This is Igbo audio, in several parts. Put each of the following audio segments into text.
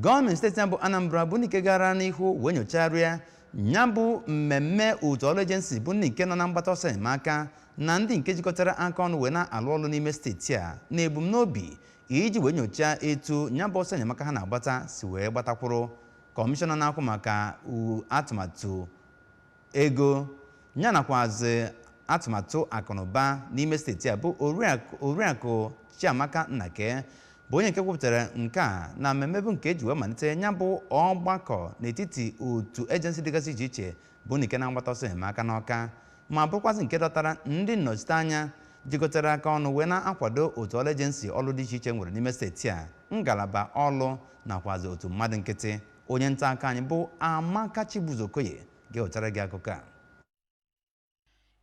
Gọọmenti steeti ya bụ Anambra bụ ndị nke gara n'ihu wee nyochagharịa ya bụ mmemme otu ọrụ agency bụ ndị nke nọ na mgbata ọsọ enyemaka na ndị nke jikọtara aka ọnụ wee na-alụ ọrụ n'ime steeti a, na ebumnobi iji wee nyochaa etu ya bụ ọsọ enyemaka ha na-agbata si wee gbatakwuru. Kọmishọna na-akwụ maka atụmatụ ego ya nakwazi atụmatụ akụnụba n'ime steeti a, bụ Oriakụ Chiamaka Nnake, bụ onye nke kwupụtara nke a na mmemme bụ nke eji wee malite ya bụ ọgbakọ n'etiti otu agency dịgasị iche iche bụ nke na-agbata ọsọ enyemaka n'Ọka, ma bụrụkwazị nke dọtara ndị nnọchiteanya jikọtara aka ọnụ wee na-akwado otu ọrụ agency ọrụ dị iche iche nwere n'ime steeti a, ngalaba ọrụ nakwazi otu mmadụ nkịtị. Onye nta aka anyị bụ Amaka Chibuzokoye ga-ewetara gị akụkọ a.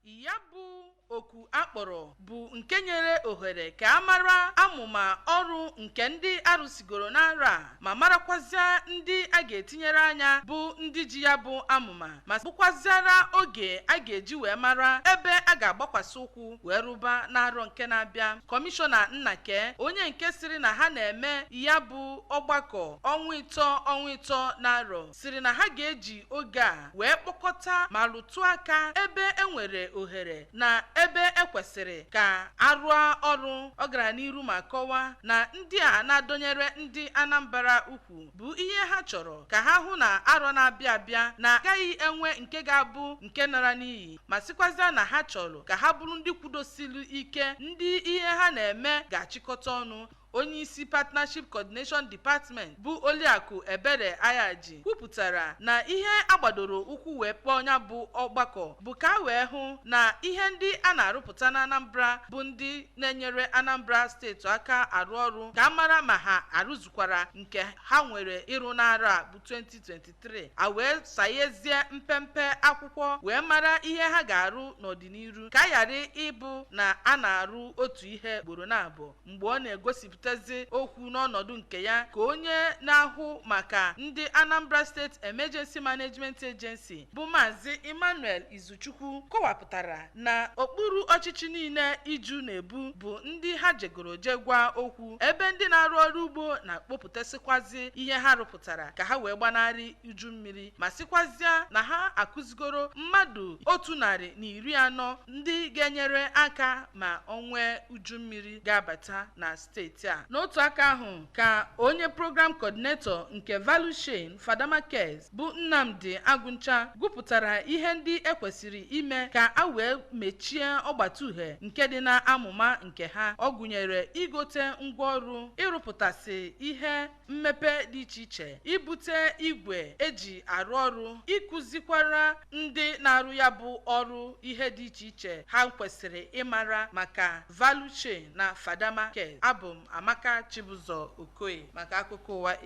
Ya bụ oku akpọrọ bụ nke nyere ohere ka a mara amụma ọrụ nke ndị arụsigoro n'arọ a, ma marakwazịa ndị a ga-etinyere anya bụ ndị ji ya bụ amụma, ma bụkwaziara oge a ga-eji wee mara ebe a ga-agbakwasị ụkwụ wee rụba n'arọ nke na-abịa. Kọmishọna Nnake, onye nke siri na ha na-eme ya bụ ọgbakọ ọnwa 3 ọnwa 3 n'arọ, siri na ha ga-eji oge a wee kpọkọta ma rụtụ aka ebe e nwere ohere na ebe ekwesịrị ka arụọ ọrụ. Ọ gara n'iru ma kọwaa na ndị a na-adọnyere ndị Anambra ukwu bụ ihe ha chọrọ ka ha hụ na arọ na-abịa abịa na agaghị enwe nke ga-abụ nke nara n'iyi, ma sịkwazịa na ha chọrọ ka ha bụrụ ndị kwudosiri ike, ndị ihe ha na-eme ga-achịkọta ọnụ. Onyeisi Partnership Coordination Department bụ Oliakụ Ebere Ayaji kwupụtara na ihe agbadoro ụkwụ wee kpọọ ya bụ ọgbakọ bụ ka a wee hụ na ihe ndị a na-arụpụta na Anambra bụ ndị na-enyere Anambra steeti aka arụ ọrụ, ka a mara ma ha arụzukwara nke ha nwere ịrụ n'arọ a bụ 2023, a wee sayezie mpempe akwụkwọ wee mara ihe ha ga-arụ n'ọdịnihu, ka a ghara ịbụ na a na-arụ otu ihe ugboro na-abụọ. Mgbe ọ na-egosipụtazi okwu n'ọnọdụ nke ya, ka onye na-ahụ maka ndị Anambra State Emergency Management Agency bụ Maazị Emmanuel Izuchukwu kọwapụtara na okpuru ọchịchị niile iju na-ebu bụ ndị ha jegoro je gwa okwu, ebe ndị na-arụ ọrụ ugbo na-akpọpụtasịkwazi ihe ha rụpụtara ka ha wee gbanarị uju mmiri, ma sịkwazịa na ha akụzigoro mmadụ 140 ndị ga-enyere aka ma ọ nwee uju mmiri ga-abata na steeti a. N'otu aka ahụ, ka onye program coordinator nke Value Chain Fadama Cares bụ Nnamdi Agụncha gụpụtara ihe ndị ekwesịrị ime ka a wee mechie ọgbata uhie nke dị na amụma nke ha. Ọ gụnyere igote ngwaọrụ, ịrụpụtasị ihe mmepe dị iche iche, ibute igwe eji arụ ọrụ, ịkụzikwara ndị na-arụ ya bụ ọrụ ihe dị iche iche ha kwesịrị ịmara maka value chain na Fadama Cares. Abụ m Amaka Chibụzọ Okoye maka akụkọ ụwa.